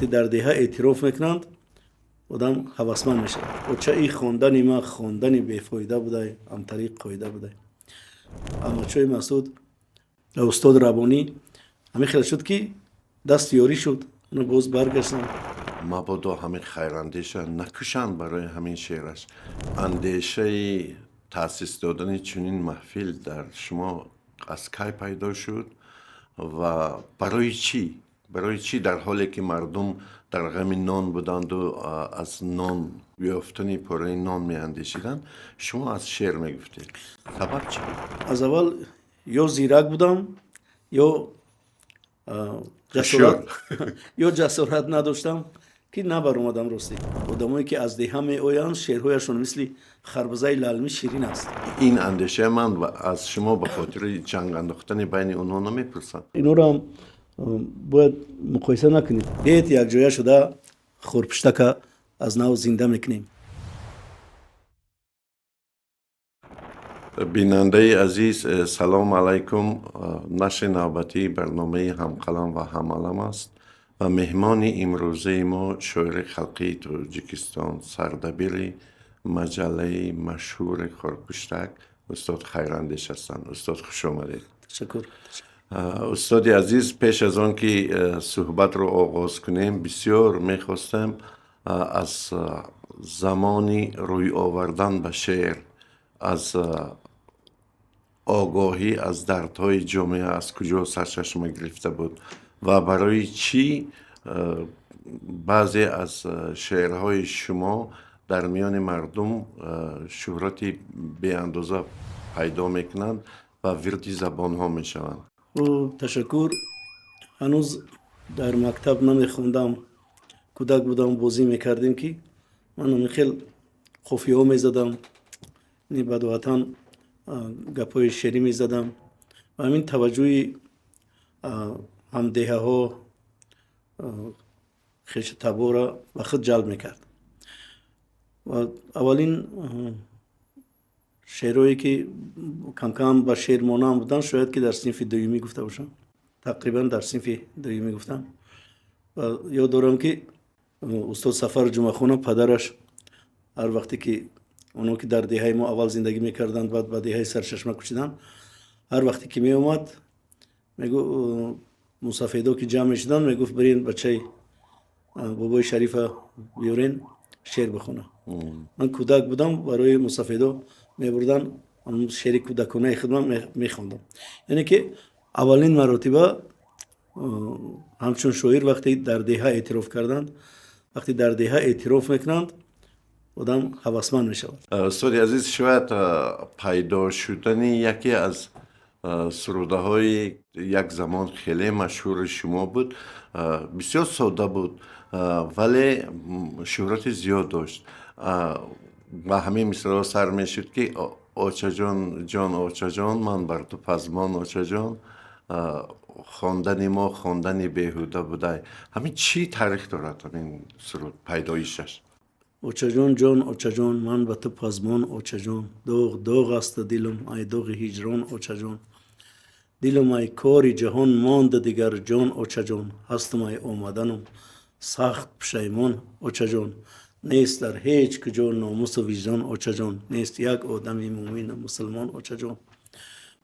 Вақте дар деҳа эътироф мекунанд, одам ҳавасманд мешавад. Очаи хондани ман хондани бефоида будай, амтариқ қоида будай. Аҳмадшоҳи Масъуд ва устод Рабонӣ ҳамин хел шуд, ки даст ёрӣ шуд, оно боз баргаштанд. Мабодо ҳамин Хайрандеша накушанд барои ҳамин шеъраш. Андешаи таъсис додани чунин маҳфил дар шумо аз кай пайдо шуд ва барои чӣ? Барои чӣ дар ҳоле ки мардум дар ғами нон буданду аз нон ёфтани пораи нон меандешиданд, шумо аз шеър мегуфтед? Сабаб чӣ буд? Аз аввал ё зирак будам, ё ҷасорат надоштам, ки набаромадам. Ростӣ, одамое ки аз деҳа меоянд, шеърҳояшон мисли харбузаи лалмӣ ширин аст. Ин андешаи ман аз шумо ба хотири ҷанг андохтани байни онҳо намепурсам. Инҳоро ҳам бояд муқоиса накунем. Бет якҷоя шуда хорпуштака аз нав зинда мекунем. Бинандаи азиз, салому алайкум. Нашри навбатии барномаи «Ҳамқалам ва ҳамалам» аст ва меҳмони имрӯзаи мо шоири халқии Тоҷикистон, сардабири маҷаллаи машҳури «Хорпуштак» устод Хайрандеш ҳастанд. Устод, хуш омадед. Ташаккур. Устоди азиз, пеш аз он ки суҳбатро оғоз кунем, бисёр мехостем аз замони рӯй овардан ба шеър, аз огоҳӣ аз дардҳои ҷомеа аз куҷо сарчашма гирифта буд ва барои чӣ баъзе аз шеърҳои шумо дар миёни мардум шӯҳрати беандоза пайдо мекунанд ва вирди забонҳо мешаванд. Ташаккур. Ҳанӯз дар мактаб намехондам, кӯдак будам, бозӣ мекардем, ки ман ҳамин хел қофияҳо мезадам, бадоҳатан гапҳои шеърӣ мезадам ва ҳамин таваҷҷӯҳи ҳамдеҳаҳо, хешу таборро ба худ ҷалб мекард. Ва аввалин шеърҳое ки камкам ба шеър монанд буданд, шояд ки дар синфи дуюмӣ гуфта бошам, тақрибан дар синфи дуюмӣ гуфтам. Ва ёд дорам, ки устод Сафар Ҷумъахона, падараш, ҳар вақте ки онҳо ки дар деҳаи мо аввал зиндагӣ мекарданд, баъд ба деҳаи Сарчашма кӯчиданд, ҳар вақте ки меомад, мегу мусафедо ки ҷамъ мешуданд, мегуфт: «Бирен, бачаи бобои Шарифа биёрен, шеър бихона». Ман кӯдак будам, барои мусафедо мебурдан, шеъри кӯдаконаи худман мехондам. Яъне ки аввалин маротиба ҳамчун шоир вақте дар деҳа эътироф карданд. Вақте дар деҳа эътироф мекунанд, одам ҳавасманд мешавад. Устоди азиз, шояд пайдо шудани яке аз сурудаҳои як замон хеле машҳури шумо буд, бисёр содда буд, вале шӯҳрати зиёд дошт. Ба ҳамин мисраъ сар мешуд, ки «Очаҷон, ҷон очаҷон, ман бар ту пазмон, очаҷон, хондани мо хондани беҳуда будай». Ҳамин чӣ таърих дорад, ҳамин суруд, пайдоишаш? Очаҷон, ҷон очаҷон, ман ба ту пазмон, очаҷон, доғ доғ аст дилам, ай доғи ҳиҷрон, очаҷон, дилам ай кори ҷаҳон монд дигар ҷон, очаҷон, ҳастам ай омаданам сахт пушаймон, очаҷон, нест дар ҳеҷ куҷо номусу виҷдон, очаҷон, нест як одами мӯмину мусулмон, очаҷон,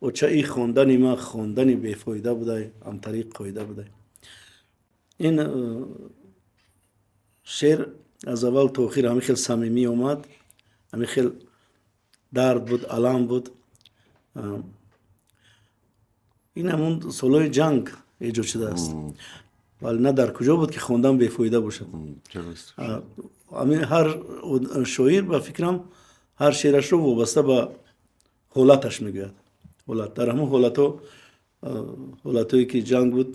очаи хондани ман хондани бефоида будай, амтариқ қоида будай. Ин шеър аз аввал то охир ҳамин хел самимӣ омад, ҳамин хел дард буд, алам буд. Ин ҳамон солҳои ҷанг эҷод шудааст, вале на дар куҷо буд, ки хондан бефоида бошад. Ҳамин ҳар шоир, ба фикрам, ҳар шеърашро вобаста ба ҳолаташ мегӯяд. Ҳолат дар ҳамон ҳолатҳо, ҳолатҳое ки ҷанг буд,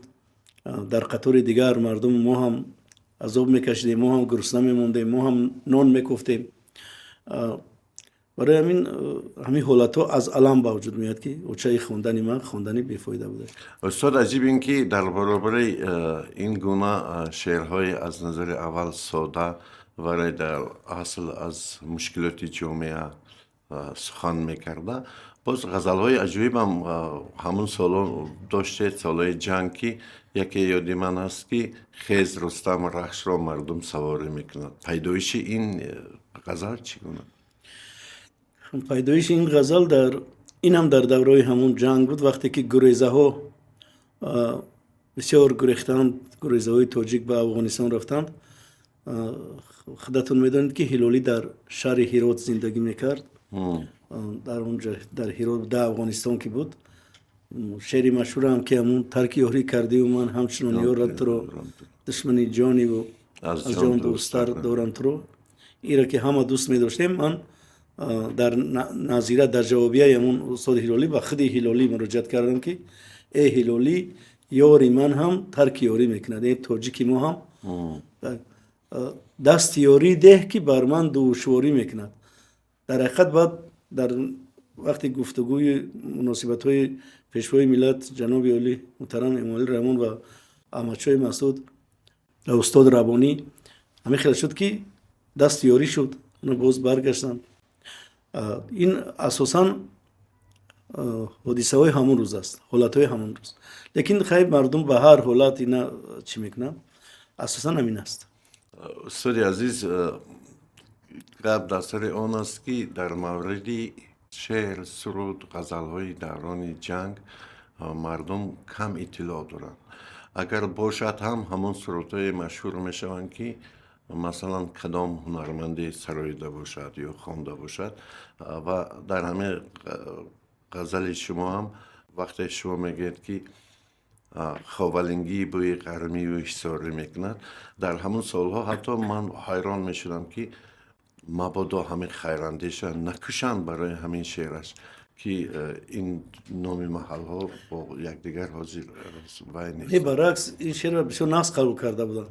дар қатори дигар мардум мо ҳам азоб мекашидем, мо ҳам гурусна мемондем, мо ҳам нон мекуфтем. Барои ҳамин ҳамин ҳолатҳо аз алам ба вуҷуд меояд, ки очаи хондани ман хондани бефоида буда. Устод, аҷиб ин ки дар баробари ин гуна шеърҳои аз назари аввал сода, вале дар асл аз мушкилоти ҷомеа сухан мекарда, Боз ғазалҳои аҷоибам ҳамун солҳо доштед, солҳои ҷанг, ки яке ёди ман аст, ки хез, Рустам, Рахшро мардум саворӣ мекунад. Пайдоиши ин ғазал чӣ гуна? Пайдоиши ин ғазал дар инам дар давраи ҳамун ҷанг буд, вақте ки гурезаҳо бисёр гурехтанд, гурезаҳои тоҷик ба Афғонистон рафтанд. Худатон медонед, ки Ҳилолӣ дар шаҳри Ҳирот зиндагӣ мекард. Дар онҷа, дар Ҳирот, дар Афғонистон ки буд, шеъри машҳурам, ки ҳамун тарки ёрӣ кардиву ман ҳамчунон ёрам туро, душмани ҷониву аз ҷон дӯсттар дорам туро, иро ки ҳама дӯст медоштем, ман дар назира, дар ҷавобияи ҳамун устоди Ҳилолӣ ба худи Ҳилолӣ муроҷиат кардам, ки э Ҳилолӣ, ёри ман ҳам тарки ёрӣ мекунад, э тоҷики мо ҳам дасти ёрӣ деҳ, ки бар ман душворӣ мекунад. Дар ҳақиқат, баъд дар вақти гуфтугӯи муносибатҳои Пешвои миллат, ҷаноби олӣ муҳтарам Эмомалӣ Раҳмон ва Аҳмадшоҳи Масъуд ва устод Рабонӣ ҳамин хел шуд, ки дасти ёрӣ шуд, боз баргаштанд. Ин асосан ҳодисаҳои ҳамон рӯз аст, ҳолатҳои ҳамон рӯз. Лекин хайр, мардум ба ҳар ҳолат ина чӣ мекунанд, асосан ҳамин аст. Устоди азиз, гап дар сари он аст, ки дар мавриди шеър, суруд, ғазалҳои даврони ҷанг мардум кам иттилоъ доранд. Агар бошад ҳам, ҳамон сурудҳое машҳур мешаванд, ки масалан кадом ҳунарманде сароида бошад ё хонда бошад. Ва дар ҳамин ғазали шумо ҳам, вақте шумо мегӯед, ки Ховалингӣ бӯи ғармию ҳисорӣ мекунад, дар ҳамон солҳо ҳатто ман ҳайрон мешудам, ки мабодо ҳамин Хайрандеша накушанд барои ҳамин шеъраш, ки ин номи маҳалҳо бо якдигар ҳозир вай нест. Не, баръакс, ин шеърро бисёр нағз қабул карда буданд.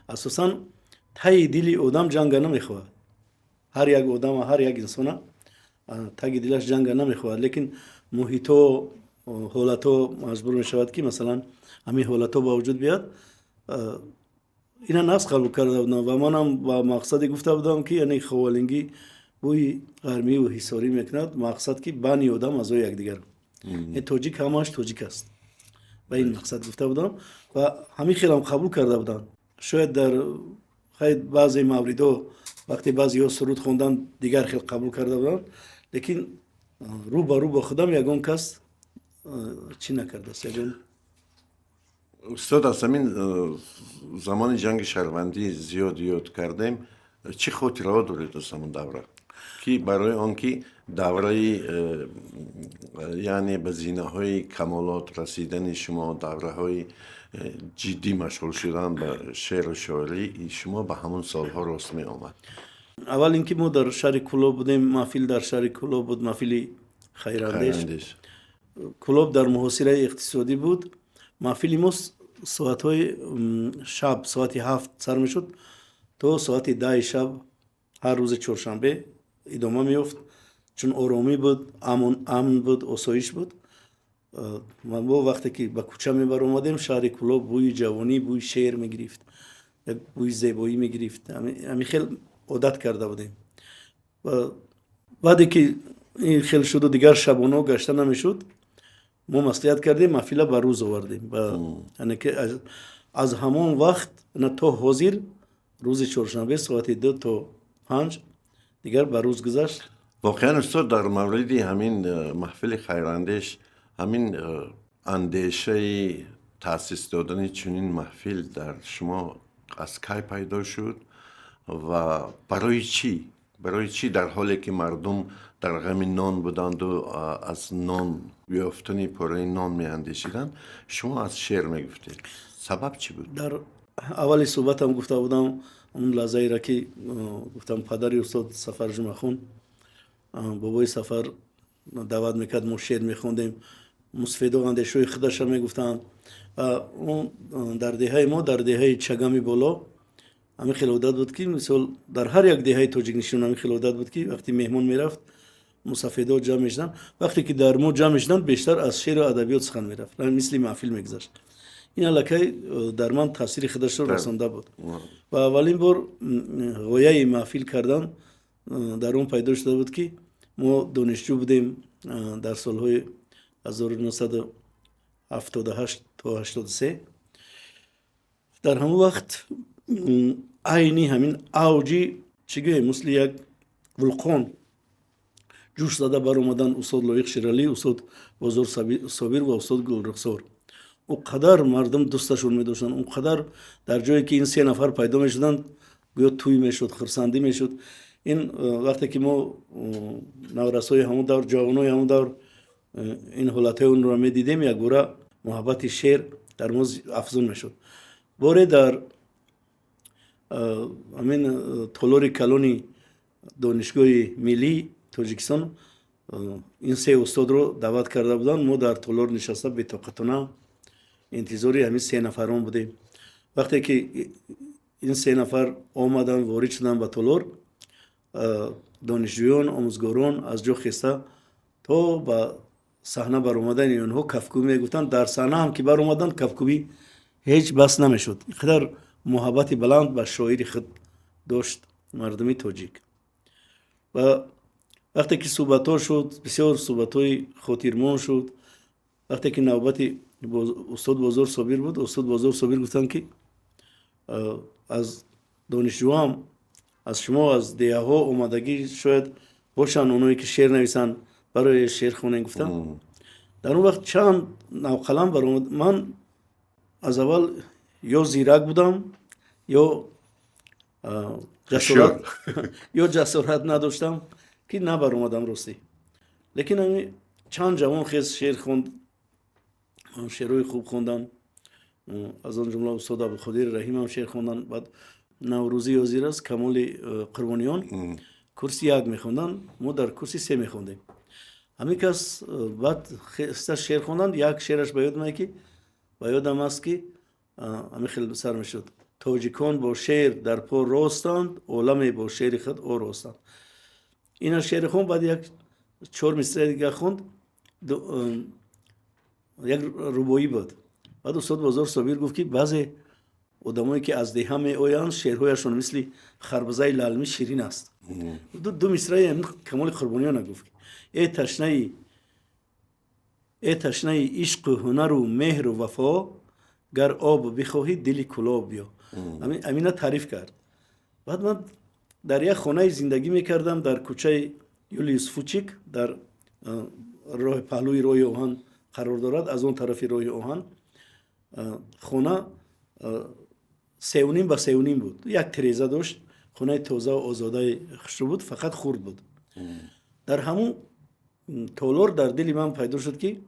Асосан таи дили одам ҷанга намехоҳад. Ҳар як одама, ҳар як инсона таги дилаш ҷанга намехоҳад, лекин муҳитҳо, ҳолатҳо маҷбур мешавад, ки масалан ҳамин ҳолатҳо ба вуҷуд биёяд. Ина нағз қабул карда будам ва манам ба мақсаде гуфта будам, ки яъне Ховалингӣ бӯи ғармиву ҳисорӣ мекунад, мақсад ки бани одам аъзои якдигар, тоҷик ҳамааш тоҷик аст, ба ин мақсад гуфта будам ва ҳамин хелам қабул карда буданд. Шояд дар баъзе мавридҳо, вақте баъзеҳо суруд хондан, дигар хел қабул карда буданд, лекин рӯ ба рӯ бо худам ягон кас чӣ накардааст, ягон. Устод, аз ҳамин замони ҷанги шаҳрвандӣ зиёд ёд кардем. Чӣ хотираҳо доред аз ҳамон давра, ки барои он ки давраи, яъне ба зинаҳои камолот расидани шумо, давраҳои ҷиддӣ машғул шудан ба шеъру шоирӣ шумо ба ҳамон солҳо рост меомад? Аввал ин ки мо дар шаҳри Кӯлоб будем, маҳфил дар шаҳри Кӯлоб буд, маҳфили Хайрандеш. Кӯлоб дар муҳосираи иқтисодӣ буд. Маҳфили мо соатҳои шаб, соати 7 сар мешуд, то соати 10-и шаб ҳар рӯзи чоршанбе идома меёфт, чун оромӣ буд, амн буд, осоиш буд. Мо вақте ки ба кӯча мебаромадем, шаҳри Кӯлоб бӯи ҷавонӣ, бӯи шеър мегирифт, бӯи зебоӣ мегирифт. Ҳамин хел одат карда будем. Баъде ки ин хел шуду дигар шабоно гашта намешуд, мо маслиҳат кардем, маҳфила ба рӯз овардем. Яъне ки аз ҳамон вақт то ҳозир рӯзи чоршанбе соати 2 то 5, дигар ба рӯз гузашт. Воқеан, устод, дар мавриди ҳамин маҳфили Хайрандеш, ҳамин андешаи таъсис додани чунин маҳфил дар шумо аз кай пайдо шуд ва барои чӣ? Барои чӣ, дар ҳоле ки мардум дар ғами нон буданду аз нон ёфтани пораи нон меандешиданд, шумо аз шеър мегуфтед? Сабаб чӣ буд? Дар аввали суҳбатам гуфта будам, он лаҳзаеро ки гуфтам, падари устод Сафар Ҷумъахон, бобои Сафар, даъват мекард, мо шеър мехондем, мусфедо андешаҳои худаша мегуфтанд. Он дар деҳаи мо, дар деҳаи Чагами Боло, ҳамин хел одат буд, ки мисол дар ҳар як деҳаи тоҷикнишин ҳамин хел одат буд, ки вақте меҳмон мерафт, мусафедо ҷамъ мешуданд. Вақте ки дар мо ҷамъ мешуданд, бештар аз шеъру адабиёт сухан мерафт, мисли маҳфил мегузашт. Ин аллакай дар ман таъсири худашро расонда буд ва аввалин бор ғояи маҳфил кардан дар он пайдо шуда буд, ки мо донишҷӯ будем. Дар солҳои 1978 то 83, дар ҳамон вақт айни ҳамин авҷи, чӣ гӯем, мисли як вулқон ҷӯш зада баромадан устод Лоиқ Шералӣ, устод Бозор Собир ва устод Гулрухсор. Он қадар мардум дӯсташон медоштанд, он қадар дар ҷое ки ин се нафар пайдо мешуданд, гӯё тӯй мешуд, хурсандӣ мешуд. Ин вақте ки мо, наврасои ҳамон давр, ҷавонои ҳамон давр, ин ҳолатҳои онро медидем, якбора муҳаббати шеър дар мо афзун мешуд. Боре дар ҳамин толори калони Донишгоҳи миллии Тоҷикистон ин се устодро даъват карда буданд. Мо дар толор нишаста, бетоқатона интизори ҳамин се нафарон будем. Вақте ки ин се нафар омаданд, ворид шуданд ба толор, донишҷӯён, омӯзгорон аз ҷо хеста, то ба саҳна баромадани онҳо кафкӯбӣ мегуфтанд. Дар саҳна ҳам ки баромаданд, кафкӯбӣ ҳеҷ бас намешуд. Ин қадар муҳаббати баланд ба шоири худ дошт мардуми тоҷик. Ва вақте ки суҳбатҳо шуд, бисёр суҳбатҳои хотирмон шуд. Вақте ки навбати устод Бозор Собир буд, устод Бозор Собир гуфтанд, ки аз донишҷӯам, аз шумо, аз деҳаҳо омадагӣ шояд бошанд оное ки шеър нависанд, барои шеър хонем, гуфтам. Дар он вақт чанд навқалам баромад. Ман аз аввал ё зирак будам, ё ҷасорат надоштам, ки набаромадам, ростӣ. Лекин ами чанд ҷавон хез, шеър хонд, шеърҳои хуб хонданд. Аз он ҷумла устод Абдуқодири Раҳимам шеър хонданд. Баъд Наврӯзӣ ҳозир аст, Камоли Қурбониён курси як мехонданд, мо дар курси се мехондем. Ҳамин кас баъд хеста шеър хонданд. Як шеъраш ба ёдам ки ба ёдам аст, ки ҳамин хел сар мешуд: «Тоҷикон бо шеър дар по ростанд, оламе бо шеъри худ оростанд». Ина шеъри хонд, баъд як чор мисраи дига хонд, як рубоӣ буд. Баъд устод Бозор Собир гуфт, ки баъзе одамое ки аз деҳа меоянд, шеърҳояшон мисли харбузаи лалмӣ ширин аст. Ду мисраи Камоли Қурбониёна гуфт: «Э ташнаи ишқу ҳунару меҳру вафо, гар об бихоҳӣ, дили Кӯлоб биё». Амина таъриф кард. Баъд ман дар як хонаи зиндагӣ мекардам, дар кӯчаи Юлиус Фучик, дар роҳи паҳлӯи роҳи оҳан қарор дорад, аз он тарафи роҳи оҳан. Хона 3.5 ба 3.5 буд, як тиреза дошт. Хонаи тозаву озодаи хушрӯ буд, фақат хурд буд. Дар ҳамун толор дар дили ман пайдо шуд, ки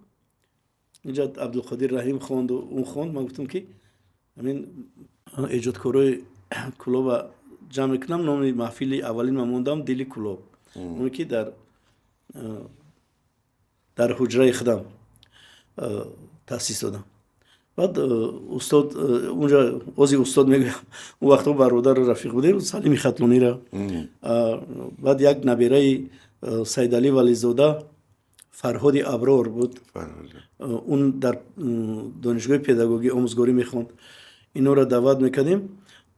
инҷа Абдулқодир Раҳим хонду он хонд. Ман гуфтам, ки ҳамин эҷодкорои Кӯлоба ҷамъ мекунам. Номи маҳфили аввалин ман мондам «Дили Кӯлоб», оне ки дар ҳуҷраи худам таъсис додам. Баъд устод унҷа, ози устод мегӯям, он вақтҳо бародару рафиқ будем, Салими Хатлонира, баъд як набераи Сайдалӣ Вализода, Фарҳоди Аброр буд, он дар донишгоҳи педагогӣ, омӯзгорӣ мехонд. Инҳоро даъват мекардем.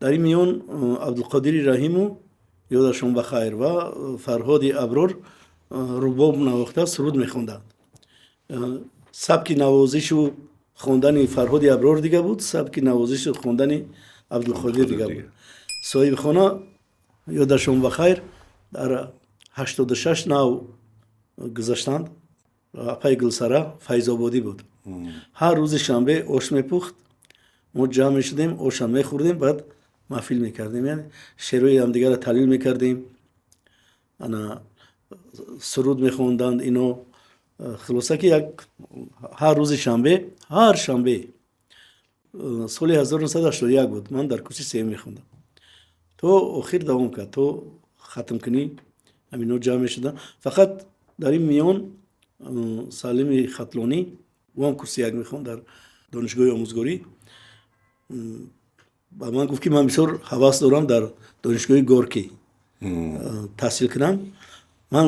Дар ин миён Абдулқодири Раҳиму, ёдашон ба хайр, ва Фарҳоди Аброр рубоб навохта, суруд мехонданд. Сабки навозишу хондани Фарҳоди Аброр дига буд, сабки навозишу хондани Абдулқодир дига буд. Соҳибхона, ёдашон ба хайр, дар 86 нав гузаштанд, апаи Гулсара Файзободӣ буд. Ҳар рӯзи шанбе ош мепухт, мо ҷамъ мешудем, оша мехӯрдем, баъд маҳфил мекардем, яъне шеърҳои ҳамдигарро таҳлил мекардем, ана суруд мехонданд ино. Хулоса, ки як ҳар рӯзи шанбе, ҳар шанбе, соли 1981 буд, ман дар курси сеюм мехондам, то охир давом кард, то хатмкунӣ ҳамино ҷамъ мешуданд. Фақат дар ин миён Салими Хатлонӣ, ӯ ҳам курси як мехонд дар донишгоҳи омӯзгорӣ, ба ман гуфт, ки ман бисёр ҳавас дорам дар донишгоҳи Горький таҳсил кунам. Ман,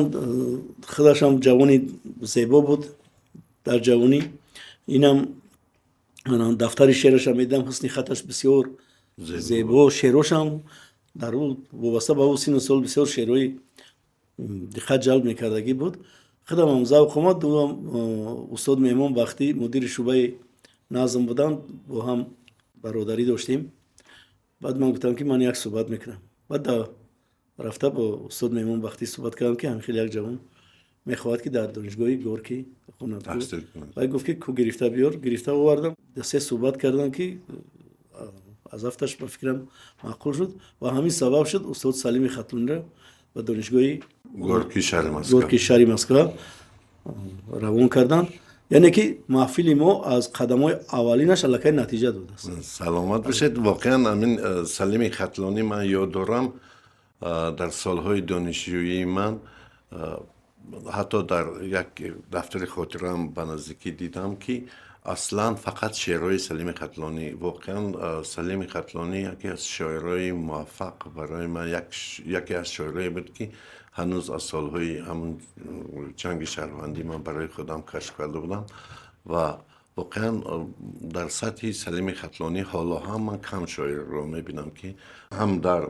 худашам ҷавони зебо буд дар ҷавонӣ, инам дафтари шеърашам медидам, ҳусни хаташ бисёр зебо, шеърошам дар ӯ вобаста ба ӯ сину сол бисёр шеърҳои диққат ҷалб мекардагӣ буд. Худам ҳам завқ омад. Устод Меҳмон Бахтӣ мудири шӯъбаи назм буданд, бо ҳам бародарӣ доштем. Баъд ман гуфтам, ки ман як суҳбат мекунам. Баъд рафта бо устод Меҳмон Бахтӣ суҳбат кардам, ки ҳамин хел як ҷавон мехоҳад, ки дар донишгоҳи Горкӣ хонад. Вай гуфт, ки ку, гирифта биёр. Гирифта овардам, се суҳбат кардам, ки аз ҳафташ ба фикрам маъқул шуд ва ҳамин сабаб шуд, устод Салими Хатлониро ба донишгоҳи Горки шаҳри Москва равон карданд. Яъне ки маҳфили мо аз қадамҳои аввалинаш аллакай натиҷа додааст. Саломат бошед. Воқеан, ҳамин Салими Хатлонӣ, ман ёд дорам, дар солҳои донишҷӯии ман, ҳатто дар як дафтари хотираам ба наздикӣ дидам, ки аслан фақат шеърҳои Салими Хатлонӣ. Воқеан, Салими Хатлонӣ яке аз шоирои муваффақ, барои ман яке аз шоирое буд, ки ҳанӯз аз солҳои ҳамун ҷанги шаҳрвандӣ ман барои худам кашф карда будам. Ва воқеан, дар сатҳи Салими Хатлонӣ ҳоло ҳам ман кам шоирро мебинам, ки ҳам дар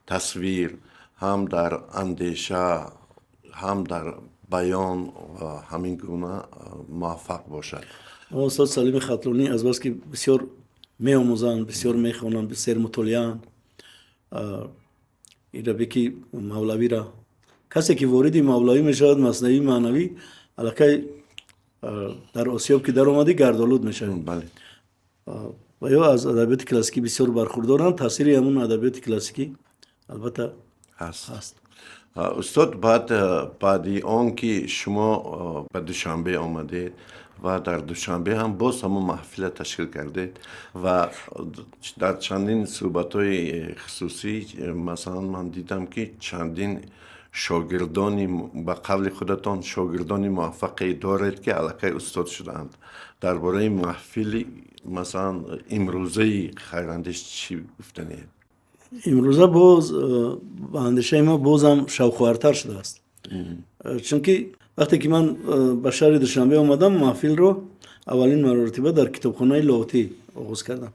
тасвир, ҳам дар андеша, ҳам дар баён ҳамин гуна муваффақ бошад. Устод Салими Хатлонӣ азбаски бисёр меомӯзанд, бисёр мехонанд, бисёр мутолиаанд, ира ки Мавлавира, касе ки вориди Мавлавӣ мешавад, Маснавии маънавӣ, аллакай дар осиёб ки даромадӣ, гардолуд мешавад. Ва ё аз адабиёти классикӣ бисёр бархурдоранд. Таъсири ҳамун адабиёти классикӣ, албатта, ҳаст. Устод, баъд баъди он ки шумо ба Душанбе омадед ва дар Душанбе ҳам боз ҳамон маҳфила ташкил кардед ва дар чандин суҳбатҳои хусусӣ, масалан, ман дидам, ки чандин шогирдони, ба қавли худатон, шогирдони муваффақе доред, ки аллакай устод шудаанд. Дар бораи маҳфили, масалан, имрӯзаи Хайрандеш чӣ гуфтанед? Имрӯза боз, ба андешаи мо, бозам шавқовартар шудааст, чунки вақте ки ман ба шаҳри Душанбе омадам, маҳфилро аввалин маротиба дар китобхонаи Лоҳутӣ оғоз кардам.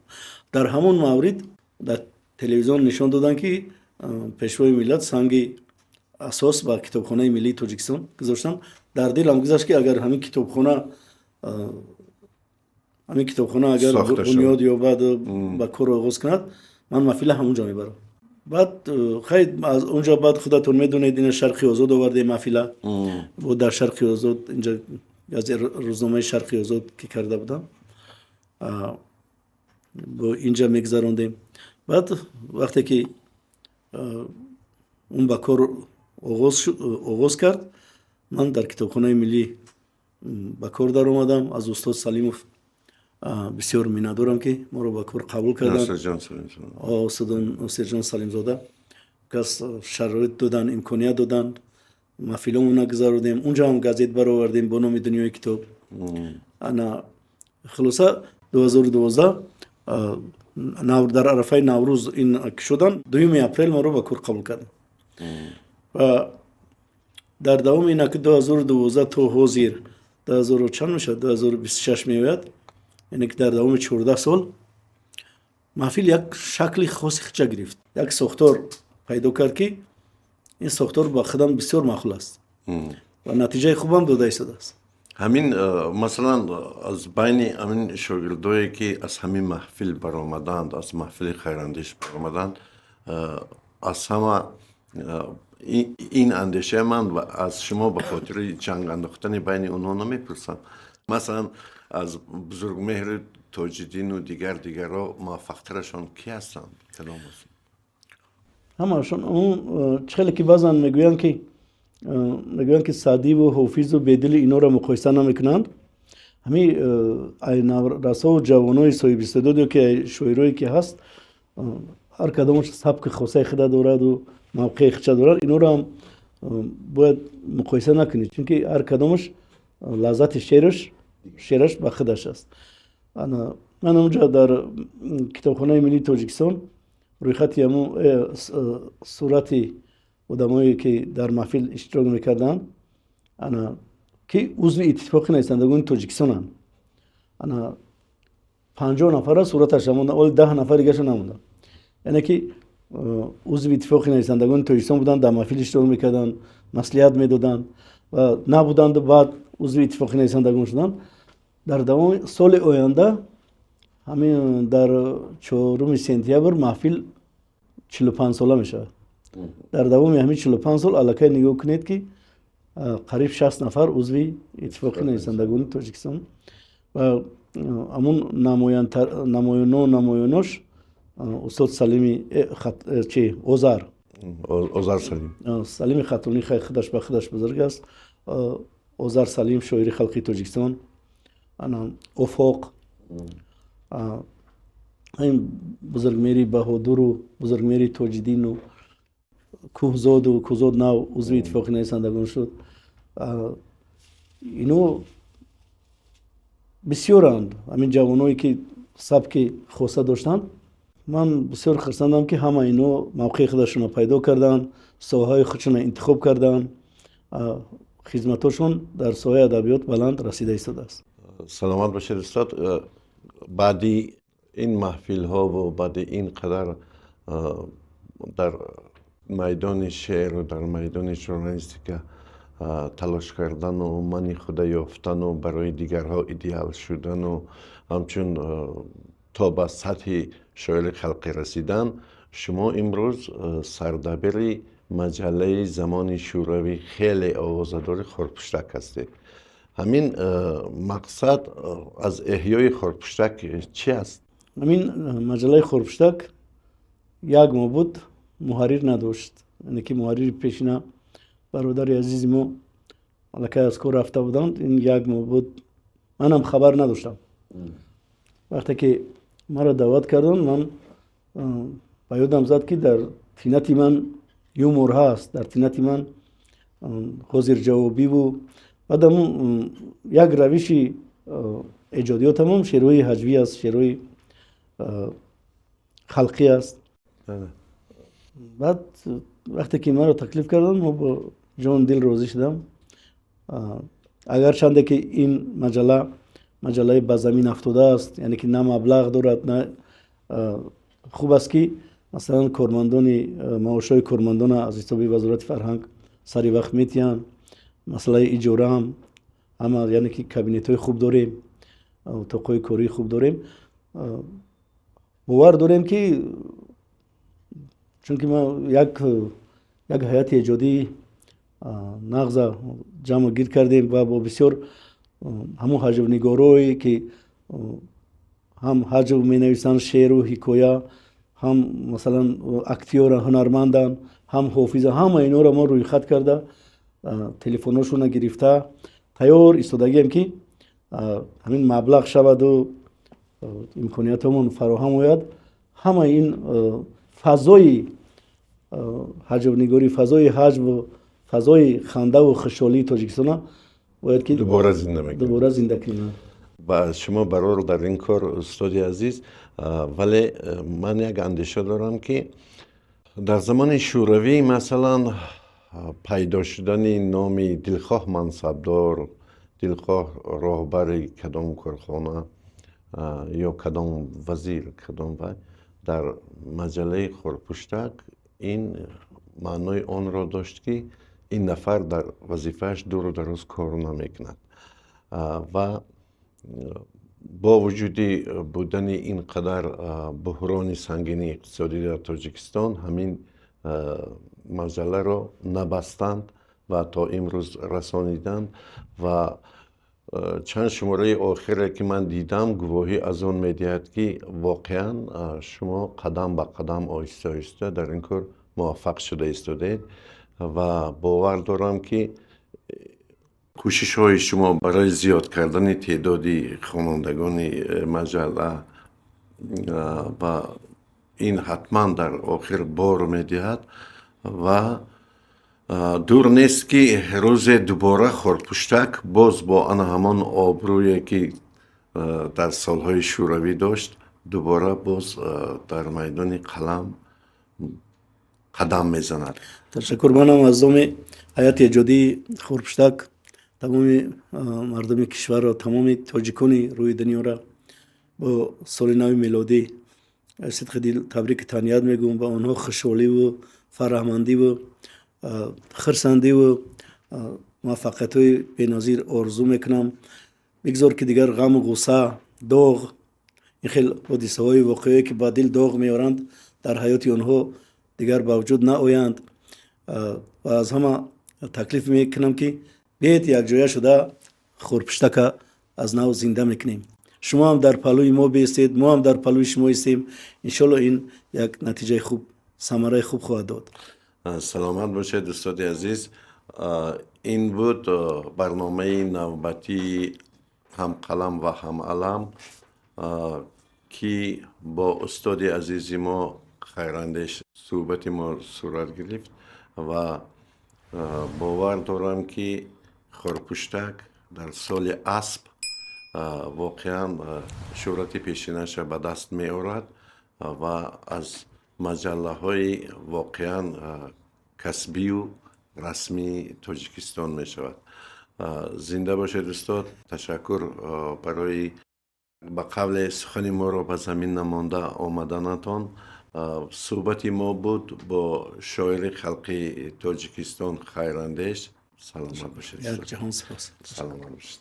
Дар ҳамон маврид дар телевизион нишон доданд, ки Пешвои миллат санги асос ба Китобхонаи миллии Тоҷикистон гузоштанд. Дар дилам гузашт, ки агар ҳамин китобхона агар бунёд ёбаду ба кор оғоз кунад, ман маҳфила ҳамон ҷо мебарам. Баъд, хайр, аз он ҷо баъд, худатон медонед, ина Шарқи Озод овардем маҳфила бо дар Шарқи Озод, инҷа рӯзномаи Шарқи Озод ки карда будам, бо инҷа мегузарондем. Баъд вақте ки он ба кор оғоз кард, ман дар Китобхонаи миллӣ ба кор даромадам. Аз устод Салимов бисёр миннатдорам, ки моро ба кор қабул карданд. Устод Носирҷон Салимзода кас шароит доданд, имконият доданд, маҳфиломона гузаронидем. Унҷо ҳам газет баровардем бо номи «Дунёи китоб». Ана, хулоса, 2012 дар арафаи Наврӯз ин шудан, 2 апрел моро ба кор қабул карданд ва дар давоми ин 2012 то ҳозир, дуҳазору чанд мешавад, 2026 меояд, яъне ки дар давоми 14 сол маҳфил як шакли хоси худша гирифт, як сохтор пайдо кард, ки ин сохтор ба худам бисёр маъқул аст ва натиҷаи хубам дода истодааст. Ҳамин, масалан, аз байни ҳамин шогирдое, ки аз ҳамин маҳфил баромаданд, аз маҳфили Хайрандеш баромаданд, аз ҳама ин андешаи ман аз шумо ба хотири ҷанг андохтани байни онҳо намепурсам, масалан, аз Бузургмеҳри Тоҷиддину дигар дигарро муваффақтарашон ки ҳастанд, кадом? Ҳамашон. Чӣ хеле ки баъзан мегӯянд, ки Саъдиву Ҳофизу Бедили инҳоро муқоиса намекунанд, ҳамин наврасову ҷавонои соҳибистеъдод ё ки шоирое ки ҳаст, ҳар кадомаш сабки хосаи худа дораду мавқеи худша дорад. Инҳоро ҳам бояд муқоиса накунед, чунки ҳар кадомаш лаззати шеъраш ба худаш аст. Ман онҷа дар Китобхонаи миллии Тоҷикистон рӯйхати ҳамун сурати одамое, ки дар маҳфил иштирок мекарданд, ана, ки узви Иттифоқи нависандагони Тоҷикистонанд, ана, 50 нафара сураташ намонда, оли 10 нафар дигаша намонда. Яъне ки узви Иттифоқи нависандагони Тоҷикистон буданд, дар маҳфил иштирок мекарданд, маслиҳат медоданд. ва набуданду, баъд узви Иттифоқи нависандагон шуданд. Дар давоми соли оянда, ҳамин дар 4 сентябр, маҳфил 45-сола мешавад. Дар давоми ҳамин 45 сол аллакай нигоҳ кунед, ки қариб 60 нафар узви Иттифоқи нависандагони Тоҷикистон ва ҳамун намоёно намоёнош устод Салими э, чи Озар. Озар Салим. Салими Хатлонӣ худаш ба худаш бузург аст. Озар Салим, шоири халқи Тоҷикистон, ана Офоқ, ин Бузургмери Баҳодуру Бузургмери Тоҷиддину Кӯҳзоду, Кӯҳзод нав узви Иттифоқи нависандагон шуд. Ино бисёранд, ҳамин ҷавоное, ки сабки хоса доштанд. Ман бисёр хурсандам, ки ҳама ино мавқеи худашонро пайдо карданд, соҳаҳои худшонро интихоб карданд, хизматҳошон дар соҳаи адабиёт баланд расида истодааст. Саломат бошед, устод. Баъди ин маҳфилҳову баъди ин қадар дар майдони шеъру дар майдони журналистика талош кардану мани худа ёфтану барои дигарҳо идеал шудану ҳамчун то ба сатҳи шоири халқӣ расидан, шумо имрӯз сардабири маҷаллаи замони шӯравӣ хеле овозадори «Хорпуштак» ҳастед. Ҳамин мақсад аз эҳёи «Хорпуштак» чӣ аст? Ҳамин маҷаллаи «Хорпуштак» як моҳ буд муҳаррир надошт, яъне ки муҳаррири пешина, бародари азизи мо, аллакай аз кор рафта буданд. Ин як моҳ буд, манам хабар надоштам. Вақте ки маро даъват карданд, ман ба ёдам зад, ки дар тинати ман юмор ҳаст, дар тинати ман ҳозирҷавобиву баъд як равиши эҷодиётамон шеърҳои ҳаҷвӣ аст, шеърҳои халқӣ аст. Баъд вақте ки маро таклиф карданд, мо бо ҷону дил розӣ шудам. Агарчанде ки ин маҷалла маҷаллаи ба замин афтодааст, яъне ки на маблағ дорад, на хуб аст, ки масалан кормандони маошҳои кормандона аз ҳисоби Вазорати фарҳанг сари вақт метиҳанд, масъалаи иҷораам ҳама, яъне ки кабинетҳои хуб дорем, утоқҳои кории хуб дорем. Бовар дорем, ки чунки ма як ҳайати эҷодии нағза ҷамъу гирд кардем ва бо бисёр ҳамун ҳаҷвнигорое, ки ҳам ҳаҷв менависанд, шеъру ҳикоя, ҳам масалан актёра, ҳунарманданд, ҳам ҳофиза, ҳама инҳоро мо рӯйхат карда, телефонҳошонро гирифта, тайёр истодагием, ки ҳамин маблағ шаваду имкониятҳомон фароҳам ояд, ҳама ин фазои ҳаҷвнигорӣ, фазои ҳаҷву фазои хандаву хушҳолии Тоҷикистона бояд ки дубора зинда мекунем. Дубора зинда кунем. Ба шумо барор дар ин кор, устоди азиз. Вале ман як андеша дорам, ки дар замони шӯравӣ, масалан, пайдо шудани номи дилхоҳ мансабдор, дилхоҳ роҳбари кадом корхона ё кадом вазир, кадом вай дар маҷаллаи «Хорпуштак» ин маънои онро дошт, ки ин нафар дар вазифааш дуру дароз кор намекунад. Ва бо вуҷуди будани ин қадар буҳрони сангини иқтисодӣ дар Тоҷикистон, ҳамин маҷалларо набастанд ва то имрӯз расониданд. Ва чанд шумораи охире, ки ман дидам, гувоҳӣ аз он медиҳад, ки воқеан шумо қадам ба қадам, оҳиста оҳиста дар ин кор муваффақ шуда истодаед. Ва бовар дорам, ки кӯшишҳои шумо барои зиёд кардани теъдоди хонандагони маҷалла ва ин ҳатман дар охир бор медиҳад ва дур нест, ки рӯзе дубора «Хорпуштак» боз бо ана ҳамон обрӯе, ки дар солҳои шӯравӣ дошт, дубора боз дар майдони қалам қадам мезанад. Ташаккур. Манам аз номи ҳайати эҷодии «Хорпуштак» тамоми мардуми кишварро, тамоми тоҷикони рӯи дунёро бо соли нави мелодӣ сидқи дил табрику таҳният мегӯям. Ба онҳо хушҳоливу фараҳмандиву хурсандиву Муваффақиятҳои беназир орзу мекунам. Бигзор, ки дигар ғаму ғусса, доғ, ин хел ҳодисаҳои воқеое, ки ба дил доғ меоранд, дар ҳаёти онҳо дигар ба вуҷуд наоянд. Ва аз ҳама таклиф мекунам, ки биед, якҷоя шуда Хорпуштака аз нав зинда мекунем. Шумо ҳам дар паҳлӯи мо бистед, мо ҳам дар паҳлӯи шумо истем. Иншолло, ин як натиҷаи хуб, самараи хуб хоҳад дод. Саломат бошед, устоди азиз. Ин буд барномаи навбатии «Ҳамқалам ва ҳамалам», ки бо устоди азизи мо Хайрандеш суҳбати мо сурат гирифт ва бовар дорам, ки Хорпуштак дар соли асп воқеан шӯҳрати пешинаша ба даст меорад ва аз маҷаллаҳои воқеан касбию расмии Тоҷикистон мешавад. Зинда бошед, устод. Ташаккур барои, ба қавле, сухани моро ба замин намонда омаданатон. Суҳбати мо буд бо шоири халқи Тоҷикистон Хайрандеш. Саломат бошед. Як ҷаҳон сипос. Саломат бошед.